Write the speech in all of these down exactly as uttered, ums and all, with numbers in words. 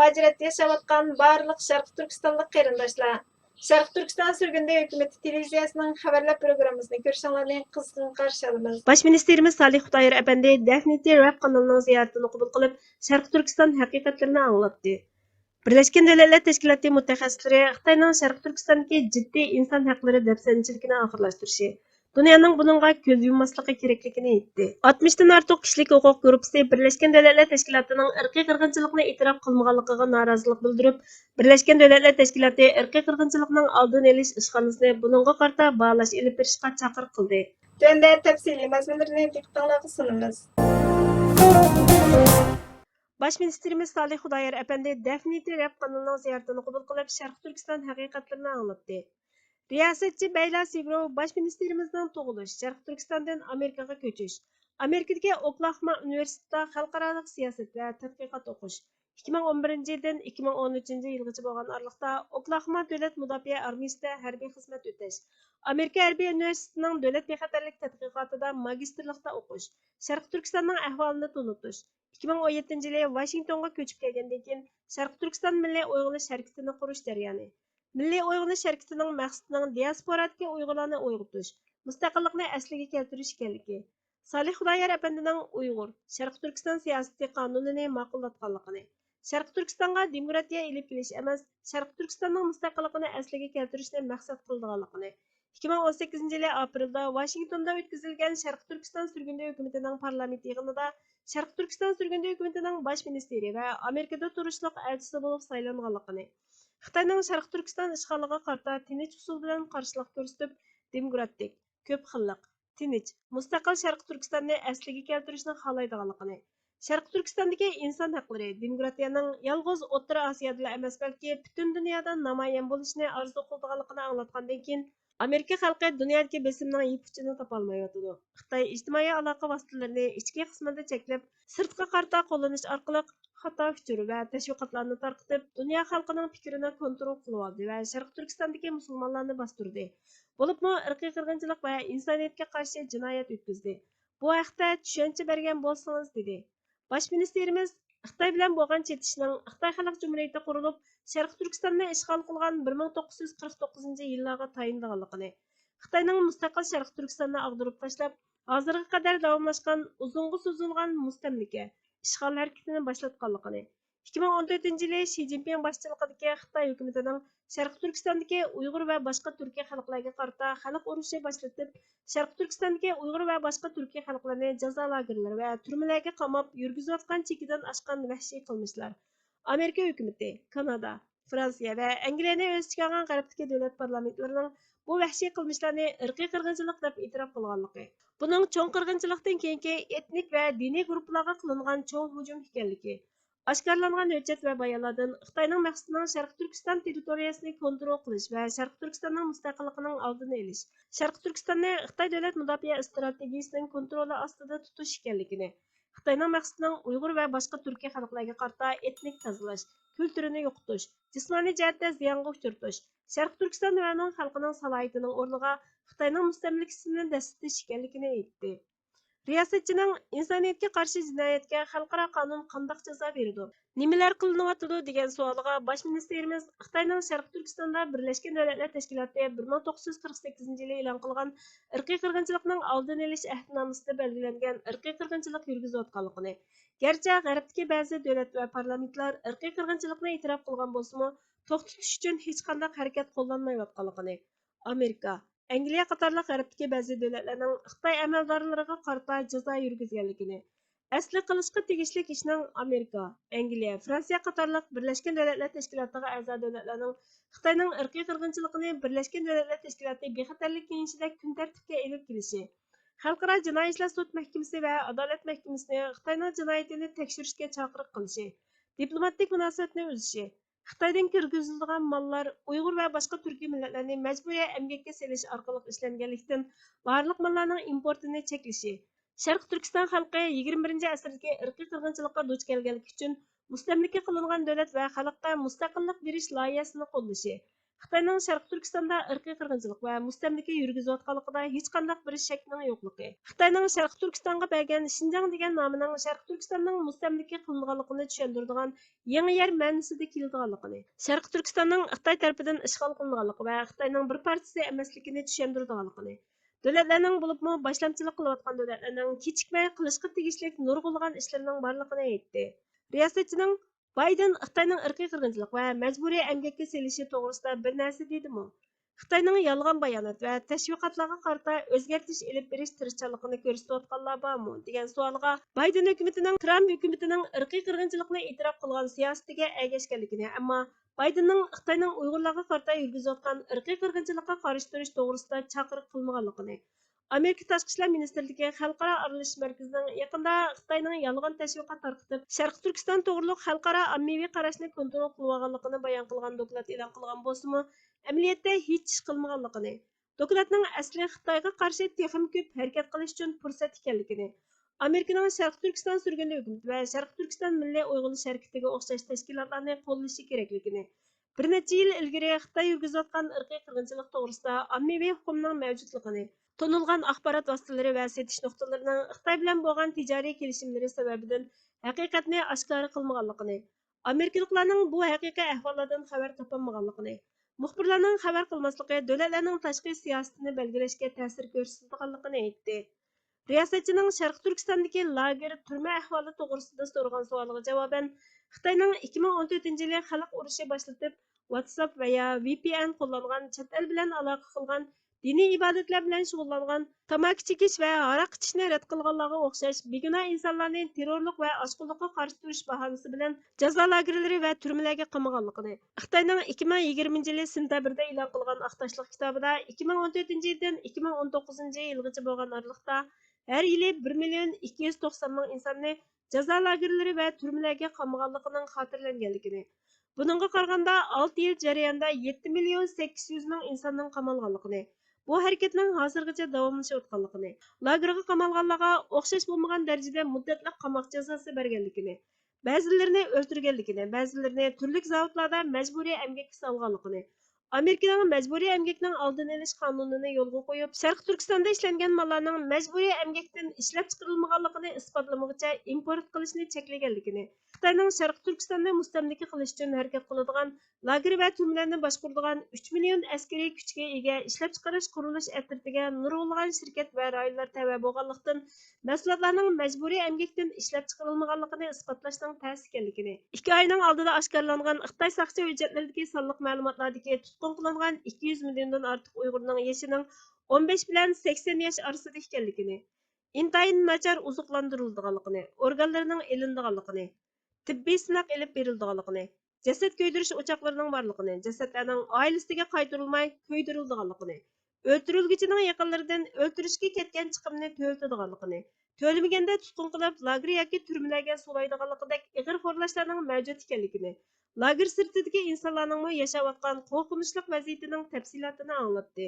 مۇھاجىرەتتە ياشاۋاتقان بارلىق شەرقىي تۈركىستانلىق قېرىنداشلار، شەرقىي تۈركىستان سۈرگۈندە ھۆكۈمىتى تېلېۋىزىيەسىنىڭ خەۋەرلەر پروگراممىسىنى كۆرۈشۈڭلارنى قىزغىن قارشى ئالىمىز. باش مىنىستىرىمىز سالىھ خۇدايار ئەپەندى دەفنىتى رەپ قانىلىنىڭ زىيارىتىنى قوبۇل قىلىپ، شەرقىي تۈركىستان ھەقىقەتلىرىنى ئاڭلاتتى. بىرلەشكەن دۆلەتلەر تەشكىلاتى مۇتەخەسسىسلىرى خىتاينىڭ شەرقىي تۈركىستاندىكى جىددىي ئىنسان ھەقلىرى دەپسەندىچىلىكىنى ئاخىرلاشتۇرۇشى، دۇنيانىڭ بۇنىڭغا كۆز يۇمماسلىقى كېرەكلىكىنى ئېيتتى. ئاتمىشتىن ئارتۇق كىشىلىك ھوقۇق گۇرۇپپىسى بىرلەشكەن دۆلەتلەر تەشكىلاتىنىڭ ئىرقىي قىرغىنچىلىقنى ئېتىراپ قىلمىغانلىقىغا نارازىلىق بىلدۈرۈپ، بىرلەشكەن دۆلەتلەر تەشكىلاتى ئىرقىي قىرغىنچىلىقنىڭ ئالدىنى ئېلىش ئىشخانىسىنى بۇنىڭغا قارىتا باھالاش ئېلىپ بېرىشقا چاقىرىق قىلدى. تۆۋەندە تەپسىلىي مەزمۇنلىرىنى دىققىتىڭلارغا سۇنىمىز. باش مىنىستىرىمىز سالىھ خۇدايار ئەپەندى دەفنىتى رەپ قانىلىنىڭ زىيارىتىنى قوبۇل قىلىپ، شەرقىي تۈركىستان ھەقىقەتلىرىنى ئاڭلاتتى. رىياسەتچى بەيلا سىبروۋ باش مىنىستىرىمىزنىڭ تۇغۇلۇش، شەرقىي تۈركىستاندىن ئامېرىكىغا كۆچۈش، ئامېرىكىدىكى ئوكلاھوما ئۇنىۋېرسىتېتىدا خەلقئارالىق سىياسەت ۋە تەتقىقات ئوقۇش، ئىككى مىڭ ئون بىرىنچى يىلدىن ئىككى مىڭ ئون ئۈچىنچى يىلغىچە بولغان ئارىلىقتا ئوكلاھوما دۆلەت مۇداپىئە ئارمىيىسىدە ھەربىي خىزمەت ئۆتەش، ئامېرىكا ھەربىي ئۇنىۋېرسىتېتىنىڭ دۆلەت بىخەتەرلىك تەتقىقاتىدا ماگىستىرلىقتا ئوقۇش، شەرقىي تۈركىستاننىڭ ئەھۋالىنى تونۇتۇش، ئىككى مىڭ ئون يەتتىنچى يىلى ۋاشىنگتونغا كۆچۈپ كەلگەندىن كېيىن، شەرقىي تۈركىستان مىللىي ئويغىنىش ھەرىكىتىنى قۇرۇش جەريانى، مىللىي ئويغىنىش ھەرىكىتىنىڭ مەقسىتىنىڭ دىياسپورادىكى ئۇيغۇرلارنى ئويغىتىش، مۇستەقىللىقنى ئەسلىگە كەلتۈرۈش ئىكەنلىكى، سالىھ خۇدايار ئەپەندىنىڭ ئۇيغۇر، شەرقىي تۈركىستان سىياسىتى قانۇنىنى ماقۇللاتقانلىقىنى، شەرقىي تۈركىستانغا دېموكراتىيە ئېلىپ كېلىش ئەمەس، شەرقىي تۈركىستاننىڭ مۇستەقىللىقىنى ئەسلىگە كەلتۈرۈشنى مەقسەت قىلىدىغانلىقىنى، ئىككى مىڭ ئون سەككىزىنچى يىلى ئاپرېلدا ۋاشىنگتوندا ئۆتكۈزۈلگەن شەرقىي تۈركىستان سۈرگۈندە ھۆكۈمىتىنىڭ پارلامېنت يىغىنىدا شەرقىي تۈركىستان سۈرگۈندە ھۆكۈمىتىنىڭ باش مىنىستىرى ۋە ئامېرىكىدا تۇرۇشلۇق ئەلچىسى بولۇپ سايلانغانلىقىنى، خىتاينىڭ شەرقىي تۈركىستان ئىشغالىغا قارىتا تىنچ ئۇسۇل بىلەن قارشىلىق كۆرسىتىپ، دېموكراتىك، كۆپ خىللىق، تىنچ، مۇستەقىل شەرقىي تۈركىستاننى ئەسلىگە كەلتۈرۈشنى خالايدىغانلىقىنى، شەرقىي تۈركىستاندىكى ئىنسان ھەقلىرى، دېموكراتىيەنىڭ يالغۇز ئوتتۇرا ئاسىيادىلا ئەمەس، بەلكى پۈتۈن دۇنيادا نامايان بولۇشىنى ئارزۇ قىلىدىغانلىقىنى ئاڭلاتقاندىن كېيىن، ئامېرىكا خەلقى دۇنيادىكى بېسىمنىڭ يىپ ئۇچىنى تاپالمايۋاتىدۇ. خىتاي ئىجتىمائىي ئالاقە ۋاسىتىلىرىنى ئىچكى قىسمىدا چەكلەپ، سىرتقا قارىتا قوللىنىش ئارقىلىق خاتا ئۇچۇر ۋە تەشۋىقاتلارنى تارقىتىپ، دۇنيا خەلقىنىڭ پىكرىنى كونترول قىلىۋالدى ۋە شەرقىي تۈركىستاندىكى مۇسۇلمانلارنى باستۇردى. بولۇپمۇ ئىرقىي قىرغىنچىلىق ۋە ئىنسانىيەتكە قارشى جىنايەت ئۆتكۈزدى. بۇ ھەقتە چۈشەنچە بەرگەن بولسىڭىز، دېدى. باش مىنىستىرىمىز خىتاي بىلەن بولغان چېتىشنىڭ خىتاي خەلق جۇمھۇرىيىتى قۇرۇلۇپ، شەرقىي تۈركىستاننى ئىشغال قىلغان بىر مىڭ توققۇز يۈز قىرىق توققۇزىنچى يىللارغا تايىنىدىغانلىقىنى، خىتاينىڭ مۇستەقىل شەرقىي تۈركىستاننى ئاغدۇرۇپ تاشلاپ، ھازىرغا قەدەر داۋاملاشقان ئۇزۇنغا سوزۇلغان مۇستەملىكە، ئىشغال ھەرىكىتىنى باشلاتقانلىقىنى، ئىككى مىڭ ئون تۆتىنچى يىلى شى جىنپىڭ باشچىلىقىدىكى خىتاي ھۆكۈمىتىنىڭ شەرقىي تۈركىستاندىكى ئۇيغۇر ۋە باشقا تۈركىي خەلقلەرگە قارىتا خەلق ئۇرۇشى باشلىتىپ، شەرقىي تۈركىستاندىكى ئۇيغۇر ۋە باشقا تۈركىي خەلقلەرنى جازا لاگېرلىرى ۋە تۈرمىلەرگە قاماپ، يۈرگۈزۈۋاتقان چېكىدىن ئاشقان ۋەھشىي قىلمىشلار، ئامېرىكا ھۆكۈمىتى، كانادا، فرانسىيە ۋە ئەنگلىيەنى ئۆز ئىچىگە ئالغان غەربتىكى دۆلەت پارلامېنتلىرىنىڭ بۇ ۋەھشىي قىلمىشلارنى ئىرقىي قىرغىنچىلىق دەپ ئېتىراپ قىلغانلىقى، بۇنىڭ چوڭ قىرغىنچىلىقتىن كېيىنكى ئېتنىك ۋە دىنىي گۇرۇپپىلارغا قىلىنغان چوڭ ھۇجۇم ئىكەنلىكى، ئاشكارىلانغان ھۆججەت ۋە بايانلاردىن خىتاينىڭ مەقسىتىنىڭ شەرقىي تۈركىستان تېررىتورىيەسىنى كونترول قىلىش ۋە شەرقىي تۈركىستاننىڭ مۇستەقىللىقىنىڭ ئالدىنى ئېلىش، شەرقىي تۈركىستاننى خىتاي دۆلەت مۇداپىئە ئىستراتېگىيىسىنىڭ كونترولى ئاستىدا تۇتۇش ئىكەنلىكىنى، خىتاينىڭ مەقسىتىنىڭ ئۇيغۇر ۋە باشقا تۈركىي خەلقلەرگە قارىتا ئېتنىك تازىلاش، كۈلتۈرىنى يوقىتىش، جىسمانىي جەھەتتە زىيانغا ئۇچرىتىش، شەرقىي تۈركىستان ۋە ئۇنىڭ خەلقىنىڭ سالاھىيىتىنىڭ ئورنىغا خىتاينىڭ مۇستەملىكىسىنى دەسسىتىش ئىكەنلىكىنى ئېيتتى. رىياسەتچىنىڭ ئىنسانىيەتكە قارشى جىنايەتكە خەلقئارا قانۇن قانداق جازا بېرىدۇ، نېمىلەر قىلىنىۋاتىدۇ دېگەن سوئالىغا باش مىنىستىرىمىز خىتاينىڭ شەرقىي تۈركىستاندا بىرلەشكەن دۆلەتلەر تەشكىلاتى بىر مىڭ توققۇز يۈز قىرىق سەككىزىنچى يىلى ئېلان قىلغان ئىرقىي قىرغىنچىلىقنىڭ ئالدىنى ئېلىش ئەھدىنامىسىدە بەلگىلەنگەن ئىرقىي قىرغىنچىلىق يۈرگۈزۈۋاتقانلىقىنى، گەرچە غەربتىكى بەزى دۆلەت ۋە پارلامېنتلار ئىرقىي قىرغىنچىلىقنى ئېتىراپ قىلغان بولسىمۇ، توختىتىش ئۈچۈن ھېچقانداق ھەرىكەت قوللانمايۋاتقانلىقىنى، ئامېرىكا، ئەنگلىيە قاتارلىق غەربتىكى بەزى دۆلەتلەرنىڭ خىتاي ئەمەلدارلىرىغا قارىتا جازا يۈرگۈزگەنلىكىنى، ئەسلى قىلىشقا تېگىشلىك ئىشنىڭ ئامېرىكا، ئەنگلىيە، فرانسىيە قاتارلىق بىرلەشكەن دۆلەتلەر تەشكىلاتىغا ئەزا دۆلەتلەرنىڭ خىتاينىڭ ئىرقىي قىرغىنچىلىقىنى بىرلەشكەن دۆلەتلەر تەشكىلاتى بىخەتەرلىك كېڭىشىدە كۈن تەرتىپكە ئېلىپ كېلىشى، خەلقئارا جىنايى ئىشلار سوت مەھكىمىسى ۋە ئادالەت مەھكىمىسىنى خىتاينىڭ جىنايىتىنى تەكشۈرۈشكە چاقىرىق قىلىشى، دىپلوماتىك مۇناسىۋەتنى ئۈزۈشى، خىتايدىن كىرگۈزۈلىدىغان ماللار ئۇيغۇر ۋە باشقا تۈركىي مىللەتلەرنى مەجبۇرىي ئەمگەككە سېلىش ئارقىلىق ئىشلەنگەنلىكتىن، بارلىق ماللارنىڭ ئىمپورتىنى چەكلىشى، شەرقىي تۈركىستان خەلقى يىگىرمە بىرىنچى ئەسىردىكى ئىرقىي قىرغىنچىلىققا دۇچ كەلگەنلىكى ئۈچۈن مۇستەملىكە قىلىنغان دۆلەت ۋە خەلققە مۇستەقىللىق بېرىش لايىھەسىنى قوللىشى، خىتاينىڭ شەرقىي تۈركىستاندا ئىرقىي قىرغىنچىلىق ۋە مۇستەملىكە يۈرگۈزۈۋاتقانلىقىدا ھېچقانداق بىر شەكنىڭ يوقلۇقى، خىتاينىڭ شەرقىي تۈركىستانغا بەرگەن شىنجاڭ دېگەن نامىنىڭ شەرقىي تۈركىستاننىڭ مۇستەملىكە قىلىنغانلىقىنى چۈشەندۈرىدىغان يېڭى يەر مەنىسىدە كېلىدىغانلىقىنى، شەرقىي تۈركىستاننىڭ خىتاي تەرىپىدىن ئىشغال قىلىنغانلىقى ۋە خىتاينىڭ بىر پارچىسى ئەمەسلىكىنى چۈشەندۈرىدىغانلىقىنى، دۆلەتلەرنىڭ، بولۇپمۇ باشلامچىلىق قىلىۋاتقان دۆلەتلەرنىڭ كېچىكمەي قىلىشقا تېگىشلىك نۇرغۇنلىغان ئىشلىرىنىڭ بارلىقىنى ئېيتتى. رىياسەتچىنىڭ بايدېن خىتاينىڭ ئىرقىي قىرغىنچىلىق ۋە مەجبۇرىي ئەمگەككە سېلىشى توغرىسىدا بىر نەرسە دېدىمۇ؟ خىتاينىڭ يالغان بايانات ۋە تەشۋىقاتلارغا قارىتا ئۆزگەرتىش ئېلىپ بېرىش تىرىشچانلىقىنى كۆرسىتىۋاتقانلار بارمۇ؟ دېگەن سوئالغا بايدېن ھۆكۈمىتىنىڭ ترامپ ھۆكۈمىتىنىڭ ئىرقىي قىرغىنچىلىقنى ئېتىراپ قىلغان سىياسىتىگە ئەگەشكەنلىكىنى، ئەمما بايدېننىڭ خىتاينىڭ ئۇيغۇرلارغا قارىتا يۈرگۈزۈۋاتقان ئىرقىي قىرغىنچىلىققا قارشى تۇرۇش توغرىسىدا چاقىرىق قىلمىغانلىقىنى، ئامېرىكا تاشقى ئىشلار مىنىستىرلىكى خەلقئارا ئارىلىشىش مەركىزىنىڭ يېقىندا خىتاينىڭ يالغان تەشۋىقات تارقىتىپ، شەرقىي تۈركىستان توغرۇلۇق خەلقئارا ئاممىۋى قاراشنى كونترول قىلىۋالغانلىقىنى بايان قىلغان دوكلات ئېلان قىلغان بولسىمۇ، ئەمەلىيەتتە ھېچ ئىش قىلمىغانلىقىنى، دوكلاتنىڭ ئەسلى خىتايغا قارشى تېخىمۇ كۆپ ھەرىكەت قىلىش ئۈچۈن پۇرسەت ئىكەنلىكىنى، ئامېرىكىنىڭ شەرقىي تۈركىستان سۈرگۈندە ھۆكۈمىتى ۋە شەرقىي تۈركىستان مىللىي ئويغىنىش ھەرىكىتىگە ئوخشاش تەشكىلاتلارنى قوللىشى كېرەكلىكىنى، بىر نەچچە يىل ئىلگىرى خىتاي يۈرگۈزۈۋاتقان ئىرقىي قىرغىنچىلىق توغرىسىدا ئاممىۋى ئۇقۇمنىڭ مەۋجۇتلۇقىنى، تونۇلغان ئاخبارات ۋاسىتىلىرى ۋە سېتىش نۇقتىلىرىنىڭ خىتاي بىلەن بولغان تىجارىي كېلىشىملىرى سەۋەبىدىن ھەقىقەتنى ئاشكارا قىلمىغانلىقىنى، ئامېرىكىلىقلارنىڭ بۇ ھەقىقىي ئەھۋاللاردىن خەۋەر تاپالمىغانلىقىنى، مۇخبىرلارنىڭ خەۋەر قىلماسلىقى دۆلەتلەرنىڭ تاشقى سىياسىتىنى بەلگىلەشكە تەسىر كۆرسىتىدىغانلىقىنى ئېيتتى. رىياسەتچىنىڭ شەرقىي تۈركىستاندىكى لاگېر، تۈرمە ئەھۋالى توغرىسىدا سورىغان سوئالىغا جاۋابەن، خىتاينىڭ ئىككى مىڭ ئون تۆتىنچى يىلى خەلق ئۇرۇشى باشلىتىپ، ۋاتساپ ۋەيا ۋى پى ئېن قوللانغان، چەت ئەل بىلەن ئالاقە قىلغان، دىنىي ئىبادەتلەر بىلەن شۇغۇللانغان، تاماكا چېكىش ۋە ھاراق ئىچىشنى رەت قىلغانلارغا ئوخشاش بىگۇناھ ئىنسانلارنى تېررورلۇق ۋە ئاشقۇنلۇققا قارشى تۇرۇش باھانىسى بىلەن جازا لاگېرلىرى ۋە تۈرمىلەرگە قامىغانلىقىنى، خىتاينىڭ ئىككى مىڭ يىگىرمىنچى يىلى سېنتەبىردە ئېلان قىلغان ئاق تاشلىق كىتابىدا ئىككى مىڭ ئون تۆتىنچى يىلدىن ئىككى مىڭ ئون توققۇزىنچى يىلغىچە بولغان ئارىلىقتا ھەر يىلى بىر مىليون ئىككى يۈز توقسان مىڭ ئىنساننى جازا لاگېرلىرى ۋە تۈرمىلەرگە قامىغانلىقىنىڭ خاتىرىلەنگەنلىكىنى، بۇنىڭغا قارىغاندا، ئالتە يىل جەريانىدا يەتتە مىليون سەككىز يۈز مىڭ ئىنساننىڭ قامالغانلىقىنى، بۇ ھەرىكەتنىڭ ھازىرغىچە داۋاملىشىۋاتقانلىقىنى، لاگېرغا قامالغانلارغا ئوخشاش بولمىغان دەرىجىدە مۇددەتلىك قاماق جازاسى بەرگەنلىكىنى، بەزىلىرىنى ئۆلتۈرگەنلىكىنى، بەزىلىرىنى تۈرلۈك زاۋۇتلاردا مەجبۇرىي ئەمگەككە سالغانلىقىنى، ئامېرىكىنىڭ مەجبۇرىي ئەمگەكنىڭ ئالدىنى ئېلىش قانۇنىنى يولغا قويۇپ، شەرقىي تۈركىستاندا ئىشلەنگەن ماللارنىڭ مەجبۇرىي ئەمگەكتىن ئىشلەپچىقىرىلمىغانلىقىنى ئىسپاتلىمىغۇچە ئىمپورت قىلىشنى چەكلىگەنلىكىنى، خىتاينىڭ شەرقىي تۈركىستاننى مۇستەملىكە قىلىش ئۈچۈن ھەرىكەت قىلىدىغان، لاگېر ۋە تۈرمىلەرنى باشقۇرىدىغان ئۈچ مىليون ئەسكىرىي كۈچكە ئىگە ئىشلەپچىقىرىش قۇرۇلۇش ئەترىتىگە نۇرغۇنلىغان شىركەت ۋە رايونلار تەۋە بولغانلىقتىن، مەھسۇلاتلارنىڭ مەجبۇرىي ئەمگەكتىن ئىشلەپچىقىرىلمىغانلىقىنى ئىسپاتلاشنىڭ تەس ئىكەنلىكىنى، ئىككى ئاينىڭ ئالدىدا ئاشكارىلانغان خىتاي ساقچى ھۆججەتلىرىدىكى سانلىق مەلۇماتلاردىكى تۇتقۇن قىلىنغان ئىككى يۈز مىليوندىن ئارتۇق ئۇيغۇرنىڭ يېشىنىڭ ئون بەش بىلەن سەكسەن ياش ئارىسىدا ئىكەنلىكىنى، ئىنتايىن ناچار ئوزۇقلاندۇرۇلىدىغانلىقىنى، ئورگانلىرىنىڭ ئېلىنىدىغانلىقىنى، تېببىي سىناق ئېلىپ بېرىلىدىغانلىقىنى، جەسەت كۆيدۈرۈش ئوچاقلىرىنىڭ بارلىقىنى، جەسەتلەرنىڭ ئائىلىسىگە قايتۇرۇلماي كۆيدۈرۈلىدىغانلىقىنى، ئۆلتۈرۈلگۈچىنىڭ يېقىنلىرىدىن ئۆلتۈرۈشكە كەتكەن چىقىمنى تۆلىتىدىغانلىقىنى، تۆلىمىگەندە تۇتقۇن قىلىپ، لاگېر ياكى تۈرمىلەرگە سولايدىغانلىقىدەك ئېغىر خورلاشلارنىڭ مەۋجۇت ئىكەنلىكىنى، لاگېر سىرتىدىكى ئىنسانلارنىڭمۇ ياشاۋاتقان قورقۇنچلۇق ۋەزىيىتىنىڭ تەپسىلاتىنى ئاڭلاتتى.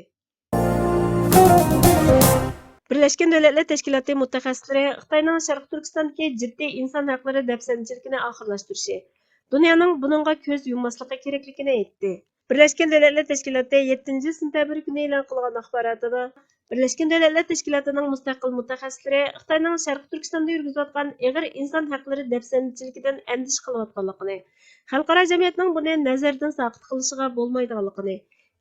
بىرلەشكەن دۆلەتلەر تەشكىلاتى مۇتەخەسسىسلىرى خىتاينىڭ شەرقىي تۈركىستاندىكى جىددىي ئىنسان ھەقلىرى دەپسەندىچىلىكىنى ئاخىرلاشتۇرۇشى، دۇنيانىڭ بۇنىڭغا كۆز يۇمماسلىقى كېرەكلىكىنى ئېيتتى. بىرلەشكەن دۆلەتلەر تەشكىلاتى يەتتىنچى سېنتەبىر كۈنى ئېلان قىلغان ئاخباراتىدا، بىرلەشكەن دۆلەتلەر تەشكىلاتىنىڭ مۇستەقىل مۇتەخەسسىسلىرى خىتاينىڭ شەرقىي تۈركىستاندا يۈرگۈزۈۋاتقان ئېغىر ئىنسان ھەقلىرى دەپسەندىچىلىكىدىن ئەندىشە قىلىۋاتقانلىقىنى، خەلقئارا جەمئىيەتنىڭ بۇنى نەزەردىن ساقىت قىلىشىغا بولمايدىغانلىقىنى،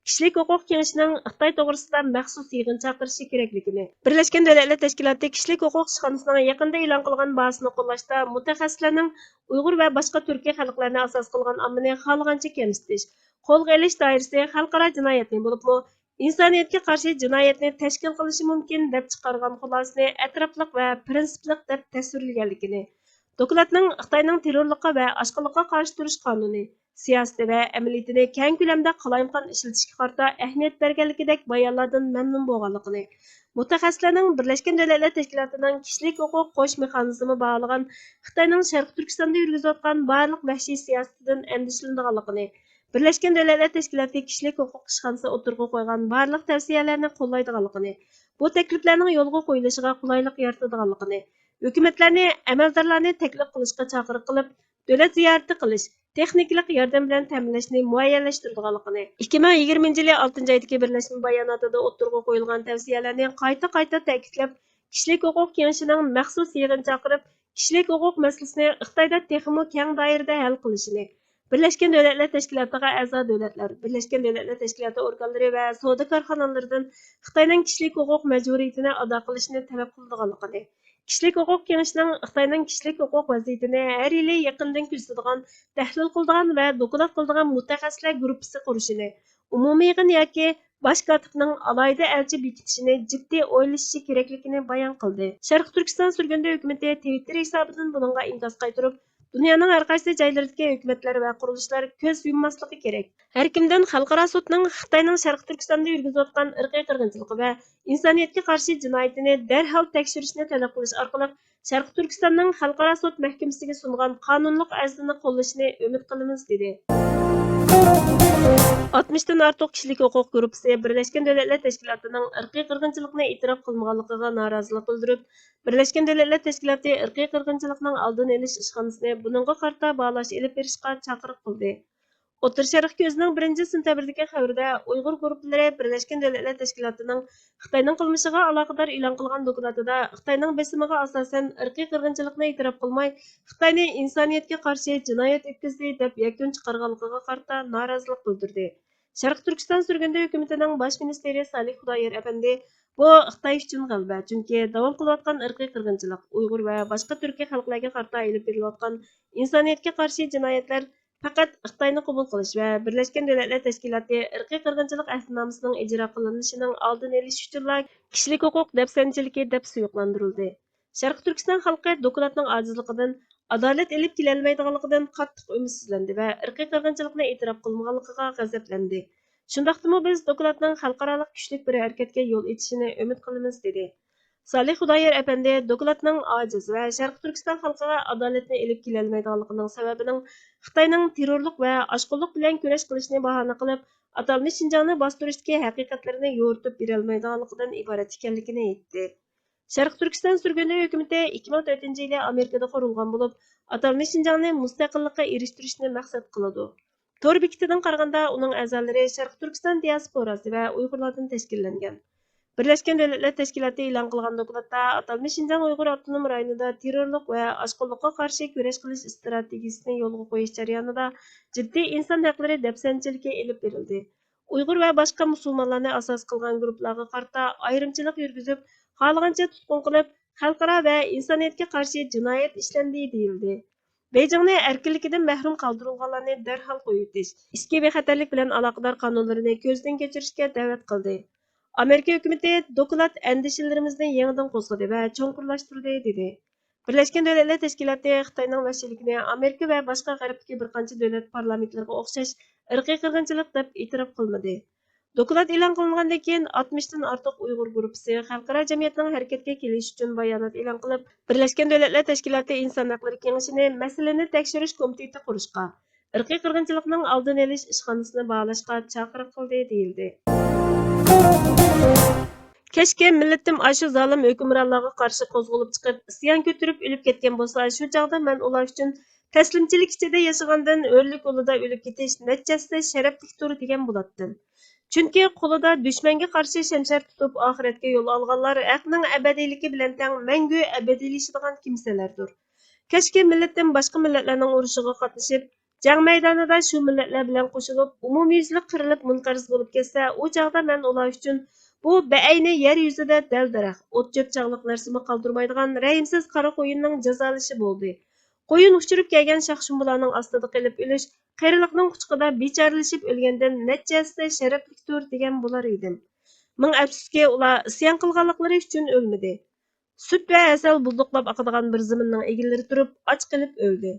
كىشىلىك ھوقۇق كېڭىشىنىڭ خىتاي توغرىسىدا مەخسۇس يىغىن چاقىرىشى كېرەكلىكىنى، بىرلەشكەن دۆلەتلەر تەشكىلاتى كىشىلىك ھوقۇق ئىشخانىسىنىڭ يېقىندا ئېلان قىلغان باھاسىنى قوللاشتا مۇتەخەسسىسلەرنىڭ ئۇيغۇر ۋە باشقا تۈركىي خەلقلەرنى ئاساس قىلغان ئاممىنى خالىغانچە كەمسىتىش، قولغا ئېلىش دائىرىسى خەلقئارا جىنايەتنى، بولۇپمۇ ئىنسانىيەتكە قارشى جىنايەتنى تەشكىل قىلىشى مۇمكىن، دەپ چىقارغان خۇلاسىنى ئەتراپلىق ۋە پىرىنسىپلىق دەپ تەسۋىرلىگەنلىكىنى، دوكلاتنىڭ خىتاينىڭ تېررورلۇققا ۋە ئاشقۇنلۇققا قارشى تۇرۇش قانۇنى، سىياسىتى ۋە ئەمەلىيىتىنى كەڭ كۆلەمدە قالايمىقان ئىشلىتىشكە قارىتا ئەھمىيەت بەرگەنلىكىدەك بايانلاردىن مەمنۇن بولغانلىقىنى، مۇتەخەسسىسلەرنىڭ بىرلەشكەن دۆلەتلەر تەشكىلاتىنىڭ كىشىلىك ھوقۇق قوش مېخانىزمى باھالىغان خىتاينىڭ شەرقىي تۈركىستاندا يۈرگۈزۈۋاتقان بارلىق ۋەھشىي سىياسىتىدىن ئەندىشىلىنىدىغانلىقىنى، بىرلەشكەن دۆلەتلەر تەشكىلاتى كىشىلىك ھوقۇق ئىشخانىسى ئوتتۇرىغا قويغان بارلىق تەۋسىيەلەرنى قوللايدىغانلىقىنى، بۇ تەكلىپلەرنىڭ يولغا قويۇلۇشىغا قولايلىق يارىتىدىغانلىقىنى، ھۆكۈمەتلەرنى، ئەمەلدارلارنى تەكلىپ قىلىشقا چاقىرىق قىلىپ، دۆلەت زىيارىتى قىلىش، تېخنىكىلىق ياردەم بىلەن تەمىنلەشنى مۇئەييەنلەشتۈرىدىغانلىقىنى، ئىككى مىڭ يىگىرمىنچى يىلى ئالتىنچى ئايدىكى بىرلەشمە باياناتىدا ئوتتۇرىغا قويۇلغان تەۋسىيەلەرنى قايتا-قايتا تەكىتلەپ، كىشىلىك ھوقۇق كېڭىشىنىڭ مەخسۇس يىغىن چاقىرىپ، كىشىلىك ھوقۇق مەسىلىسىنى خىتايدا تېخىمۇ كەڭ دائىرىدە ھەل قىلىشىنى، بىرلەشكەن دۆلەتلەر تەشكىلاتىغا ئەزا دۆلەتلەر، بىرلەشكەن دۆلەتلەر تەشكىلاتى ئورگانلىرى ۋە سودا كارخانىلىرىدىن خىتاينىڭ كىشىلىك ھوقۇق مەجبۇرىيىتىنى ئادا قىلىشىنى تەلەپ قىلىدىغانلىقىنى، كىشىلىك ھوقۇق كېڭىشىنىڭ خىتاينىڭ كىشىلىك ھوقۇق ۋەزىيىتىنى ھەر يىلى يېقىندىن كۆزىتىدىغان، تەھلىل قىلىدىغان ۋە دوكلات قىلىدىغان مۇتەخەسسىسلەر گۇرۇپپىسى قۇرۇشىنى، ئومۇمىي يىغىن ياكى باش كاتىپنىڭ ئالاھىدە ئەلچى بېكىتىشىنى جىددىي ئويلىشىشى كېرەكلىكىنى بايان قىلدى. شەرقىي تۈركىستان سۈرگۈندە ھۆكۈمىتى تىۋىتتېر ھېسابىدىن بۇنىڭغا ئىنكاس قايتۇرۇپ، دۇنيانىڭ ھەر قايسى جايلىرىدىكى ھۆكۈمەتلەر ۋە قۇرۇلۇشلار كۆز يۇمماسلىقى كېرەك. ھەر كىمدىن خەلقئارا سوتنىڭ خىتاينىڭ شەرقىي تۈركىستاندا يۈرگۈزۈۋاتقان ئىرقىي قىرغىنچىلىقى ۋە ئىنسانىيەتكە قارشى جىنايىتىنى دەرھال تەكشۈرۈشنى تەلەپ قىلىش ئارقىلىق، شەرقىي تۈركىستاننىڭ خەلقئارا سوت مەھكىمىسىگە سۇنغان قانۇنلۇق ئەرزىنى قوللىشىنى ئۈمىد قىلىمىز، دېدى. ئاتمىشتىن ئارتۇق كىشىلىك ھوقۇق گۇرۇپپىسى بىرلەشكەن دۆلەتلەر تەشكىلاتىنىڭ ئىرقىي قىرغىنچىلىقنى ئېتىراپ قىلمىغانلىقىغا نارازىلىق بىلدۈرۈپ، بىرلەشكەن دۆلەتلەر تەشكىلاتى ئىرقىي قىرغىنچىلىقنىڭ ئالدىنى ئېلىش ئىشخانىسىنى بۇنىڭغا قارىتا باھالاش ئېلىپ بېرىشقا چاقىرىق قىلدى. ئوتتۇرا شەرقتىكى ئۆزىنىڭ بىرىنچى سېنتەبىردىكى خەۋىرىدە ئۇيغۇر گۇرۇپپىلىرى بىرلەشكەن دۆلەتلەر تەشكىلاتىنىڭ خىتاينىڭ قىلمىشىغا ئالاقىدار ئېلان قىلغان دوكلاتىدا خىتاينىڭ بېسىمىغا ئاساسەن ئىرقىي قىرغىنچىلىقنى ئېتىراپ قىلماي، خىتاينى ئىنسانىيەتكە قارشى جىنايەت ئۆتكۈزدى، دەپ يەكۈن چىقارغانلىقىغا قارىتا نارازىلىق بىلدۈردى. شەرقىي تۈركىستان سۈرگۈندە ھۆكۈمىتىنىڭ باش مىنىستىرى سالىھ خۇدايار ئەپەندى، بۇ خىتاي ئۈچۈن غەلىبە، چۈنكى داۋام قىلىۋاتقان ئىرقىي قىرغىنچىلىق، ئۇيغۇر ۋە باشقا تۈركىي خەلقلەرگە قارىتا ئېلىپ بېرىلىۋاتقان ئىنسانىيەتكە قارشى جىنايەتلەر پەقەت خىتاينى قوبۇل قىلىش ۋە بىرلەشكەن دۆلەتلەر تەشكىلاتى ئىرقىي قىرغىنچىلىق ئەھدىنامىسىنىڭ ئىجرا قىلىنىشىنىڭ ئالدىنى ئېلىش ئۈچۈنلا كىشىلىك ھوقۇق دەپسەندىچىلىكى دەپ سۇيۇقلاندۇرۇلدى. شەرقىي تۈركىستان خەلقى دوكلاتنىڭ ئاجىزلىقىدىن، ئادالەت ئېلىپ كېلەلمەيدىغانلىقىدىن قاتتىق ئۈمىدسىزلەندى ۋە ئىرقىي قىرغىنچىلىقنى ئېتىراپ قىلمىغانلىقىغا غەزەپلەندى. شۇنداقتىمۇ بىز دوكلاتنىڭ خەلقئارالىق كۈچلۈك بىر ھەرىكەتكە يول ئېچىشىنى ئۈمىد قىلىمىز، دېدى. سالىھ خۇدايار ئەپەندى دوكلاتنىڭ ئاجىز ۋە شەرقىي تۈركىستان خەلقىگە ئادالەتنى ئېلىپ كېلەلمەيدىغانلىقىنىڭ سەۋەبىنىڭ خىتاينىڭ تېررورلۇق ۋە ئاشقۇنلۇق بىلەن كۈرەش قىلىشىنى باھانە قىلىپ، ئاتالمىش شىنجاڭنى باستۇرۇشتىكى ھەقىقەتلىرىنى يورۇتۇپ بېرەلمەيدىغانلىقىدىن ئىبارەت ئىكەنلىكىنى ئېيتتى. شەرقىي تۈركىستان سۈرگۈنى ھۆكۈمىتى ئىككى مىڭ تۆتىنچى يىلى ئامېرىكىدا قۇرۇلغان بولۇپ، ئاتالمىش شىنجاڭنى مۇستەقىللىققا ئېرىشتۈرۈشنى مەقسەت قىلىدۇ. تور بېكىتىدىن قارىغاندا، ئۇنىڭ ئەزالىرى شەرقىي تۈركىستان دىياسپوراسى ۋە ئۇيغۇرلاردىن تەشكىللەنگەن. بىرلەشكەن دۆلەتلەر تەشكىلاتى ئېلان قىلغان دوكلاتتا ئاتالمىش شىنجاڭ ئۇيغۇر ئاپتونوم رايونىدا تېررورلۇق ۋە ئاشقۇنلۇققا قارشى كۈرەش قىلىش ئىستراتېگىيىسىنى يولغا قويۇش جەريانىدا جىددىي ئىنسان ھەقلىرى دەپسەندىچىلىكى ئېلىپ بېرىلدى. ئۇيغۇر ۋە باشقا مۇسۇلمانلارنى ئاساس قىلغان گۇرۇپپىلارغا قارىتا ئايرىمچىلىق يۈرگۈزۈپ، خالىغانچە تۇتقۇن قىلىپ، خەلقئارا ۋە ئىنسانىيەتكە قارشى جىنايەت ئىشلەندى، دېيىلدى. بېيجىڭنى ئەركىنلىكىدىن مەھرۇم قالدۇرۇلغانلارنى دەرھال قويۇۋېتىش، ئىچكى بىخەتەرلىك بىلەن ئالاقىدار قانۇنلىرىنى كۆزدىن كەچۈرۈشكە دەۋەت قىلدى. ئامېرىكا ھۆكۈمىتى دوكلات ئەندىشىلىرىمىزنى يېڭىدىن قوزغىدى ۋە چوڭقۇرلاشتۇردى، دېدى. بىرلەشكەن دۆلەتلەر تەشكىلاتى خىتاينىڭ ۋەھشىيلىكىنى ئامېرىكا ۋە باشقا غەربتىكى بىر قانچە دۆلەت پارلامېنتلىرىغا ئوخشاش ئىرقىي قىرغىنچىلىق دەپ ئېتىراپ قىلمىدى. دوكلات ئېلان قىلىنغاندىن كېيىن، ئاتمىشتىن ئارتۇق ئۇيغۇر گۇرۇپپىسى خەلقئارا جەمئىيەتنىڭ ھەرىكەتكە كېلىشى ئۈچۈن بايانات ئېلان قىلىپ، بىرلەشكەن دۆلەتلەر تەشكىلاتى ئىنسان ھەقلىرى كېڭىشىنى مەسىلىنى تەكشۈرۈش كومىتېتى قۇرۇشقا، ئىرقىي قىرغىنچىلىقنىڭ ئالدىنى ئېلىش ئىشخانىسىنى باھالاشقا چاقىرىق قىلدى، دېيىلدى. كەچكە مىللىتىم ئاشۇ زالىم ھۆكۈمرانلارغا قارشى قوزغىلىپ چىقىپ، ئىسيان كۆتۈرۈپ ئۆلۈپ كەتكەن بولسا، شۇ چاغدا مەن ئۇلار ئۈچۈن تەسلىمچىلىك ئىچىدە ياشىغاندىن ھۆرلۈك يولىدا ئۆلۈپ كېتىش نەچچە ھەسسە شەرەپلىكتۇر دېگەن بولاتتىم. چۈنكى قولىدا دۈشمەنگە قارشى شەمشەر تۇتۇپ ئاخىرەتكە يول ئالغانلار ھەقنىڭ ئەبەدىيلىكى بىلەن تەڭ مەڭگۈ ئەبەدىيلىشىدىغان كىمسەلەردۇر. كەچكى مىللىتىم باشقا مىللەتلەرنىڭ ئۇرۇشىغا قاتنىشىپ، جەڭ مەيدانىدا شۇ مىللەتلەر بىلەن قوشۇلۇپ، ئومۇميۈزلۈك قىرىلىپ مۇنقەرز بولۇپ كەتسە، ئۇ چاغدا مەن ئۇلار ئۈچۈن بۇ بەئەينى يەر يۈزىدە دەل-دەرەخ، ئوت-چۆپ چاغلىق نەرسىمۇ قالدۇرمايدىغان رەھىمسىز قارا قويۇننىڭ جازالىشى بولدى. قويۇن ئۇچۇرۇپ كەلگەن شاخشۇمبۇلارنىڭ ئاستىدا قېلىپ ئۆلۈش قېرىلىقنىڭ قۇچىقىدا بىچارىلىشىپ ئۆلگەندىن نەچچە ھەسسە شەرەپلىكتۇر دېگەن بولار ئىدىم. مىڭ ئەپسۇسكى، ئۇلار ئىسيان قىلغانلىقلىرى ئۈچۈن ئۆلمىدى. سۈت ۋە ھەسەل بۇلدۇقلاپ ئاقىدىغان بىر زېمىننىڭ ئىگىلىرى تۇرۇپ ئاچ قېلىپ ئۆلدى.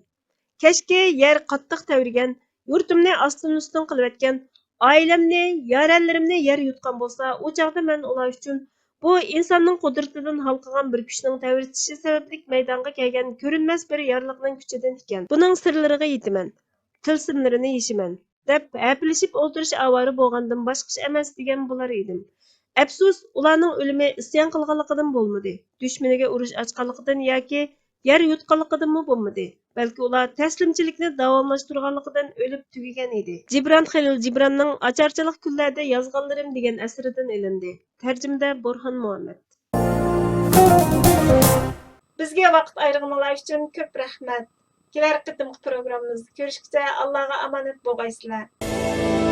كەچكى يەر قاتتىق تەۋرىگەن، يۇرتۇمنى ئاستىن-ئۈستۈن قىلىۋەتكەن، ئائىلەمنى، يارەنلىرىمنى يەر يۇتقان بولسا، ئۇ چاغدا مەن ئۇلار ئۈچۈن بۇ ئىنساننىڭ قۇدرىتىدىن ھالقىغان بىر كۈچنىڭ تەۋرىتىشى سەۋەبلىك مەيدانغا كەلگەن كۆرۈنمەس بىر يارلىقنىڭ كۈچىدىن ئىكەن. بۇنىڭ سىرلىرىغا يېتىمەن، تىلسىملىرىنى يېشىمەن، دەپ ھەپىلىشىپ ئولتۇرۇش ئاۋارە بولغاندىن باشقا ئىش ئەمەس دېگەن بولار ئىدىم. ئەپسۇس، ئۇلارنىڭ ئۆلۈمى ئىسيان قىلغانلىقىدىن بولمىدى، دۈشمىنىگە ئۇرۇش ئاچقانلىقىدىن ياكى يەر يۇتقانلىقىدىنمۇ بولمىدى. بەلكى ئۇلار تەسلىمچىلىكنى داۋاملاشتۇرغانلىقىدىن ئۆلۈپ تۈگىگەن ئىدى. جىبران خېلىل جىبراننىڭ ئاچارچىلىق كۈنلەردە يازغانلىرىم دېگەن ئەسىرىدىن ئېلىندى. تەرجىمىدە بورھان مۇھەممەد. بىزگە ۋاقىت ئايرىغىنىڭلار ئۈچۈن كۆپ رەھمەت. كېلەر قېتىمقى پروگراممىمىزدا كۆرۈشكىچە ئاللاغا ئامانەت بولغايسىلەر.